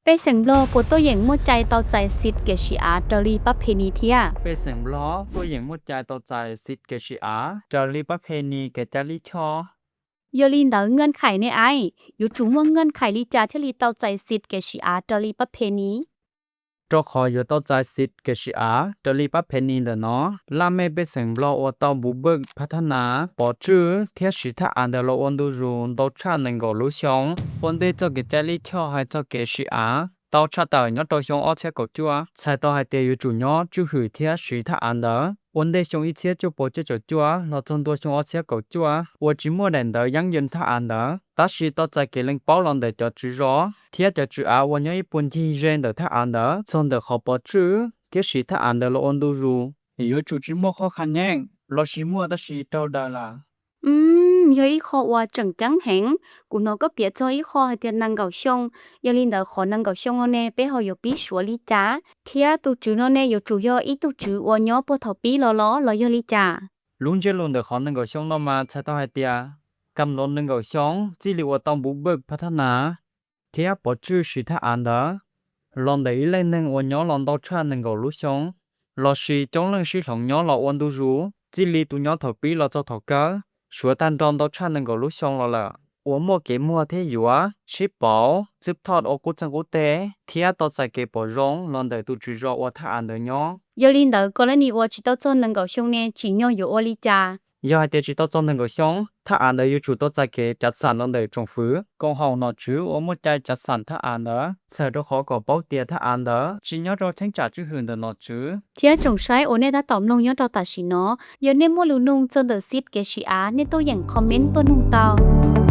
Pej xeem Nplog puas tuaj yeem muaj cai tau txais xis kev sim av raws li pab phe ni thiab? Pej xeem Nplog tuaj yeem muaj cai tau txais xis kev sim av raws li pab phe ni kev cai lij choj. Yog li ntawd ngaj khais ne aib, yuav tsum muaj ngaj khais li cas thiaj li tau txais xis kev sim av raws li pab phe ni? Rau qhov yuav tau txais xis kev sim av raws li pab phe ni ntawm no, laj mej pej xeem Nplog uas tau npuv pwj phab thab nas, pov tswj thiab siv thaj av ntawd los ua ntu zus ntau tshaj nees nkaum lub xyoo. Ua ntej txoj kev cai lij choj hais txog kev sim av tau tshaj tawm nyob rau xyoo ob txhiab kaum cuaj, txhais tau hais tias yuav tsum nyob tswj hwm thiab siv thaj av ntawd ua ntej xyoo ib txhiab cuaj puas cuaj caum cuaj los txog ntua xyoo ob txhiab kaum cuaj uas tsis muaj daim ntawv yaj yees thaj av ntawd, tab sis tau txais kev lees paub los ntawm cov tswv zos thiab cov tswv av uas nyob ib puag ncig ze ntawm thaj av ntawd txog ntawm qhov pov tswj thiab siv thaj av ntawd los ua ntu zus. Yuav tsum tsis muaj qhov qha nyeej lossis muaj tab sis raug daws lawm. Yog ib qho uas tseem ceeb heev. Kuv hnov koj piav txog ib qho hais tias nees nkaum xyoo, yog li ntawd qhov nees nkaum xyoo no ne peb ho yuav pib suav li cas? Thiab tus tswv no ne yuav tsum yog ib tug tswv uas nyob puag thaum pib los los los yog li cas? Lub ntsiab lus ntawm qhov nees nkaum xyoo no mas txhais tau hais tias kam los nees nkaum xyoo txij li uas tau npuv pwj phab thab nas thiab pov tswj siv thaj av ntawd los ntawm ib leej neeg uas nyob los ntau tshaj nees nkaum lub xyoo, lossis coob leej sib hloov nyob los ua ntu zus txij li tus nyob thaum pib los txog thaum kawg, suav tag nrho ntau tshaj nees nkaum lub xyoo los lawm, uas muaj kev muag thiab yuav, sib pauv, txwb thoj ua qub txeeg qub teg thiab tau txais kev pom zoo los ntawm tus tswv zos uas thaj av ntawd nyob. Yog li ntawd koj lab nis uas tsis tau txog nees nkaum xyoo ne tsim nyog yuav ua li cas? Yog hais tias tsis tau txog nees nkaum xyoo, thaj av ntawd yuav tsum tau txais kev cav xam los ntawm tsoom fwv koom haum nom tswv uas muaj cai cav xam thaj av ntawd, txhawm rau qhov kom paub tias thaj av ntawd tsis nyob rau cheeb tsam tswj hwm ntawm nom tswv. Thiab tsoom saib uas nej tab tom mloog nyob rau tam sim no, yog nej muaj lus nug txog ntawm xis kev sim av nej tuaj yeem comment tuaj nug tau.